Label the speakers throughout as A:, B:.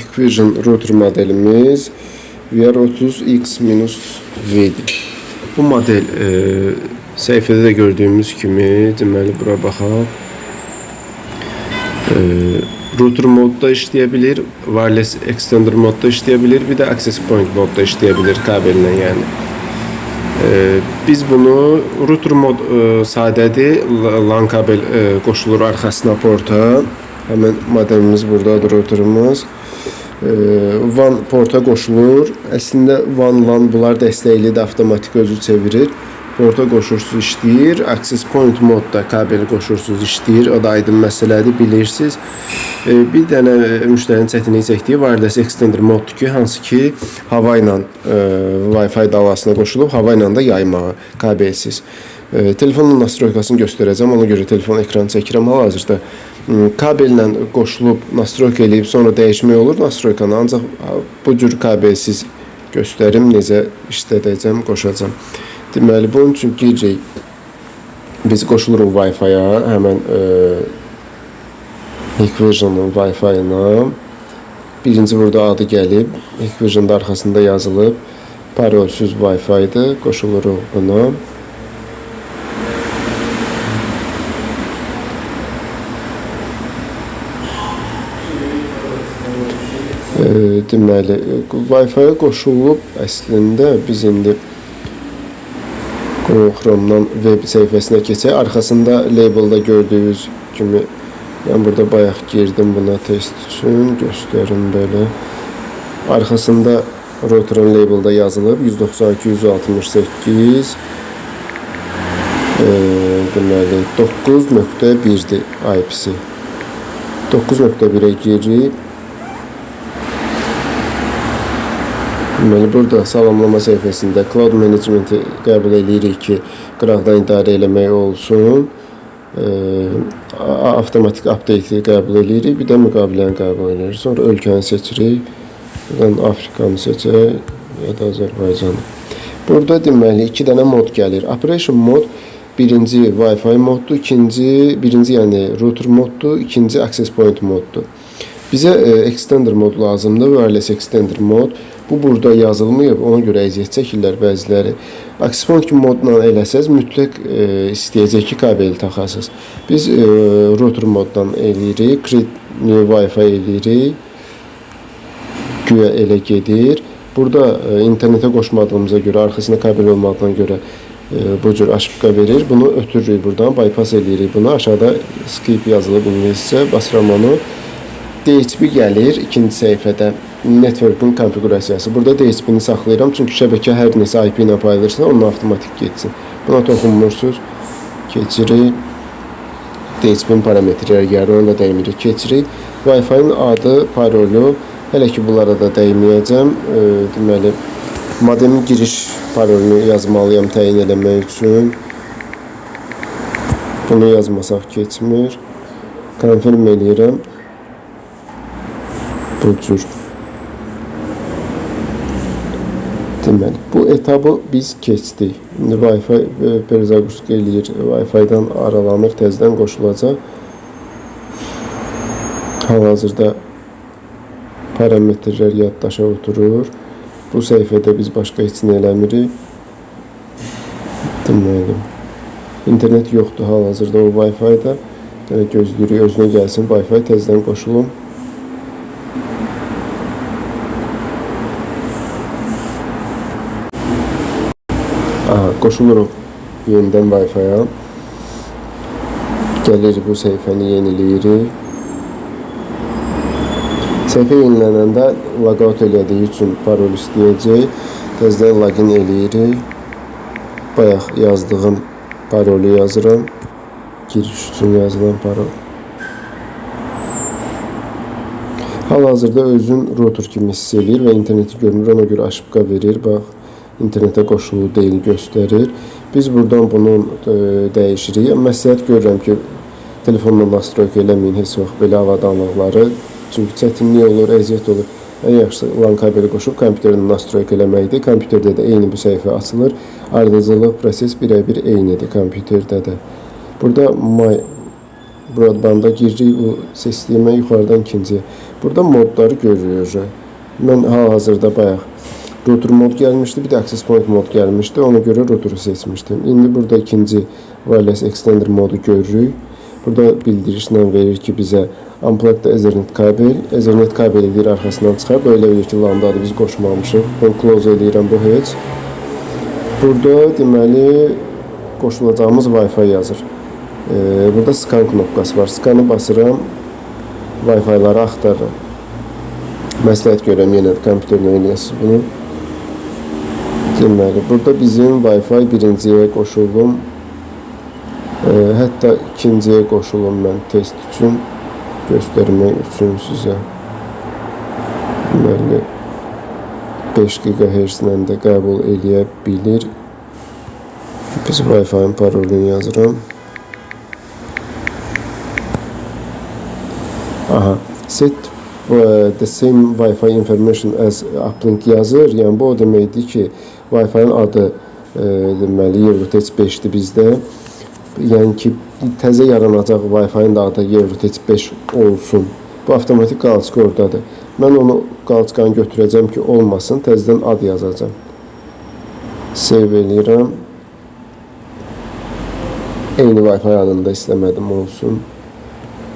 A: Hikvision router modelimiz VR30X-V-dir. Bu model səhifədə də gördüyümüz kimi, deməli bura baxaq. Router modda işləyə bilir, wireless extender modda işləyə bilir, bir də access point modda işləyə bilir kabellə yəni. Biz bunu router mod sadədir, LAN kabel qoşulur arxasına porta. Həmin modelimiz buradadır, routerumuz. WAN porta qoşulur. Əslində WAN, LAN bunlar dəstəklidir, avtomatik özü çevirir. Porta qoşursuz işləyir. Access point modda kabeli qoşursuz işləyir. O da aydın məsələdir, bilirsiniz. Bir dənə müştərinin çətinlik çəkdiyi wireless extender moddur ki, hansı ki hava ilə Wi-Fi dalasına qoşulub, hava ilə də yaymağı kabelsiz. Telefonun nastroykasını göstərəcəm. Ona görə telefon ekranı çəkirəm hal-hazırda. Kabellə qoşulub nastroyka eləyib sonra dəyişmək olur nastroykanı. Ancaq bu cür kabelsiz göstərim necə işlədəcəm, qoşacağam. Deməli, bunun üçün giririk. Biz qoşuluruq Wi-Fi-ya, həmən Hikvision'un Wi-Fi-ına. Birinci burada adı gəlib, Hikvision'da arxasında yazılıb. Parolsüz Wi-Fi-dir. Qoşuluruq buna. Deməli, Wi-Fi-ya qoşulub əslində biz indi Google Chrome-dan web səhifəsinə keçək. Arxasında labelda gördüyünüz kimi mən burada bayaq girdim buna test üçün, göstərim belə. Arxasında routerun labelda yazılıb 192 168 deməli 9.1-dir IP-si. 9.1-ə giririk. Deməli, burada salamlama səhifəsində Cloud Management'i qəbul eləyirik ki, qıraqdan idarə eləmək olsun. Avtomatik update-i qəbul eləyirik, bir də müqaviləni qəbul eləyirik. Sonra ölkəni seçirik. Buradan Afrikanı seçək ya da Azərbaycanı. Burada deməli iki dənə mod gəlir. Operation mod birinci Wi-Fi moddur, ikinci, birinci yəni router moddur, ikinci access point moddur. Bizə extender mod lazımdır, wireless extender mod. Bu burada yazılmayıb, ona görə əziyyət çəkirlər bəziləri. Access point modla eləsəz mütləq istəyəcək ki, kabeli taxasınız. Biz router moddan eləyirik, create new Wi-Fi eləyirik. Güya elə gedir. Burada internetə qoşmadığımıza görə, arxasında kabel olmadığına görə bu cür aşıqqa verir. Bunu ötürürük buradan, bypass eləyirik bunu. Aşağıda skip yazılıb ingiliscə, basıram onu. DHCP gəlir ikinci səhifədə network'ün konfiqurasiyası. Burada DHCP-ni saxlayıram, çünki şəbəkə hər neçə IP ilə paylaşırsa, onunla avtomatik getsin. Buna toxunmursunuz. Keçirik. DHCP-nin parametrləri gəlir, ona da dəymirik. Keçirik. Wi-Fi-nin adı, parolu, hələ ki bunlara da dəyməyəcəm. Deməli, modemin giriş parolunu yazmalıyam təyin eləmək üçün. Bunu yazmasaq keçmir. Confirm eləyirəm. Bu cür. Deməli, bu etabı biz keçdik. İndi Wi-Fi perzaqruska eləyir. Wi-Fi-dan aralanır, təzədən qoşulacaq. Hal-hazırda parametrlər yaddaşa oturur. Bu səhifədə biz başqa heç nə eləmirik. Deməli, internet yoxdur hal-hazırda o Wi-Fi-da. Yəni gözləyirik özünə gəlsin Wi-Fi, təzədən qoşulun. Aha, qoşuluruq yenidən Wi-Fi-ya. Gəlir bu səhifəni yeniləyirik. Səhifə yenilənəndə logout elədiyi üçün parol istəyəcək. Təzədən login eləyirik. Bayaq yazdığım parolu yazıram. Giriş üçün yazılan parol. Hal-hazırda özün router kimi hiss eləyir və interneti görmür. Ona görə aşıqqa verir. Bax, internetə qoşulu deyil göstərir. Biz buradan bunu dəyişirik. Məsləhət görürəm ki, telefonla nastroyka eləməyin heç vaxt belə avadanlıqları. Çünki çətinlik olur, əziyyət olur. Ən yaxşısı LAN kabeli qoşub kompüterlə nastroyka eləməkdir. Kompüterdə də eyni bu səhifə açılır. Ardıcıllıq proses birəbir eynidir kompüterdə də. Burada My Broadband-a giririk bu sistemə yuxarıdan ikinciyə. Burada modları görürük. Mən hal-hazırda bayaq router mod gəlmişdi, bir də access point mod gəlmişdi. Ona görə routeru seçmişdim. İndi burada ikinci wireless extender modu görürük. Burada bildirişlə verir ki, bizə unplug the Ethernet kabel. Ethernet kabeli deyir arxasından çıxar. Belə bilir ki, LAN-dadır, biz qoşmamışıq. Bunu close eləyirəm, bu heç. Burada deməli qoşulacağımız Wi-Fi yazır. Burada scan knopkası var. Scanı basıram, Wi-Fi-ları axtarıram. Məsləhət görürəm yenə də kompüterlə eləyəsiniz bunu. Deməli, burada bizim Wi-Fi birinciyə qoşuldum. Hətta ikinciyə qoşulum mən test üçün, göstərmək üçün sizə. Deməli, 5 GHz ilə də qəbul eləyə bilir. Biz Wi-Fi-ın parolunu yazıram. Aha, set the same Wi-Fi information as uplink yazır. Yəni bu o deməkdir ki, Wi-Fi-ın adı deməli Eurotech 5-dir bizdə. Yəni ki, təzə yaranacaq Wi-Fi-ın da adı Eurotech 5 olsun. Bu avtomatik qalçqa oradadır. Mən onu qalçqanı götürəcəm ki, olmasın. Təzədən ad yazacağam. Save eləyirəm. Eyni Wi-Fi adında istəmədim olsun.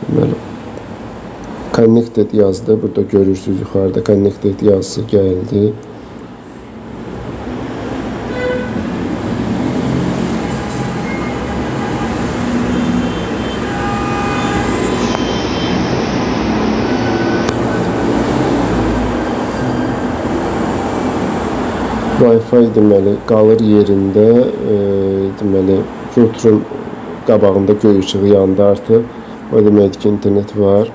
A: Deməli, Connected yazdı. Burada görürsünüz yuxarıda Connected yazısı gəldi. Wi-Fi deməli qalır yerində, deməli routerun qabağında göy işığı yandı artıq. O deməkdir ki, internet var.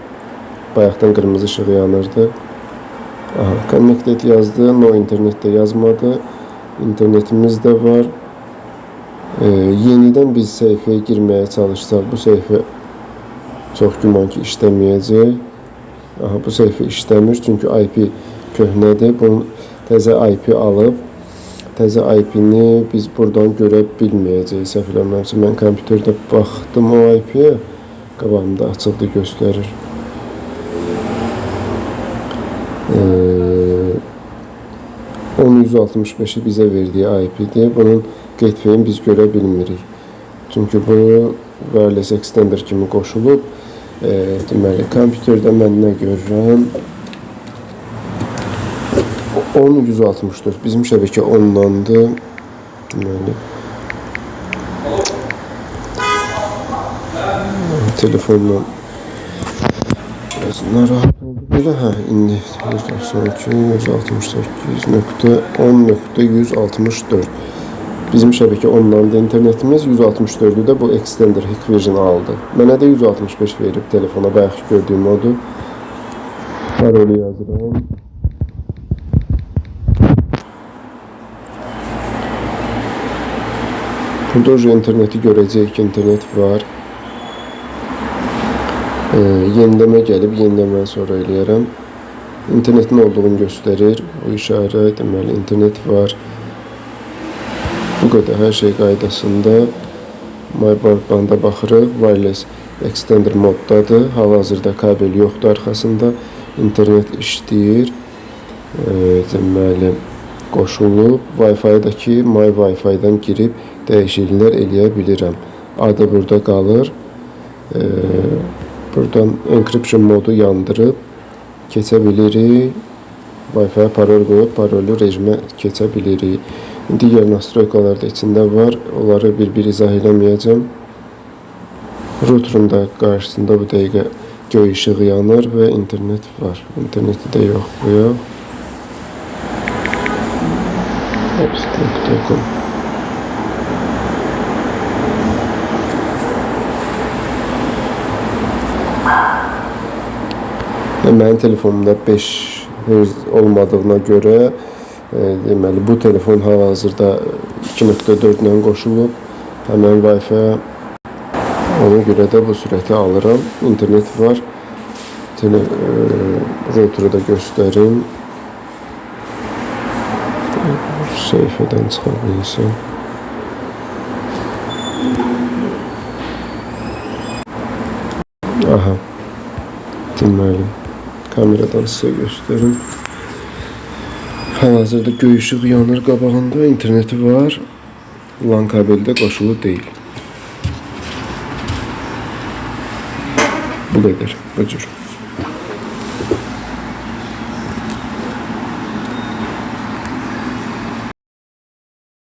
A: Bayaqdan qırmızı işığı yanırdı. Aha, connected yazdı, no internet də yazmadı. İnternetimiz də var. Yenidən biz səhifəyə girməyə çalışsaq, bu səhifə çox güman ki işləməyəcək. Aha, bu səhifə işləmir, çünki IP köhnədir. Bunun təzə IP alıb, təzə IP-ni biz buradan görə bilməyəcəyik. Səhv eləmirəmsə, mən kompüterdə baxdım o IP-yə, qabağımda açıqdır göstərir. 10.165-i bizə verdiyi IP-dir. Bunun gateway-ini biz görə bilmirik. Çünki bu wireless extender kimi qoşulub. Deməli, kompüterdə mən nə görürəm? 10.164. Bizim şəbəkə 10-dandır. Deməli, telefonla biraz narahat oldu belə. Hə, indi 192, 168.10.164. Bizim şəbəkə 10-dandır internetimiz. 164-ü də bu Extender Hikvision aldı. Mənə də 165 verib telefona. Bayaq gördüyüm odur. Parolu yazıram. Burada ucu interneti görəcəyik ki, internet var. Yeniləmə gəlib, yeniləməni sonra eləyərəm. İnternetin olduğunu göstərir. Bu işarə, deməli, internet var. Bu qədər hər şey qaydasında. My Broadband-a baxırıq. Wireless Extender moddadır. Hal-hazırda kabel yoxdur arxasında. İnternet işləyir. Deməli, qoşulub. Wi-Fi-dəki My Wi-Fi-dən girib dəyişikliklər eləyə bilirəm. Adı burada qalır. Buradan encryption modu yandırıb keçə bilirik. Wi-Fi parol qoyub parollu rejimə keçə bilirik. Digər nastroykalar da içində var. Onları bir-bir izah eləməyəcəm. Routerun da qarşısında bu dəqiqə göy işığı yanır və internet var. İnterneti də yoxlayaq. Ops.com. Və mənim telefonumda 5 Hz olmadığına görə deməli bu telefon hal-hazırda 2.4 ilə qoşulub həmən Wi-Fi. Ona görə də bu sürəti alıram. İnternet var. Routeru da göstərim. Səhifədən çıxa bilsəm. Aha. Deməli, Kameradan sizə göstərim. Hal-hazırda göy işıq yanır qabağında, interneti var. LAN kabeldə qoşulu deyil. Bu qədər. Bu cür.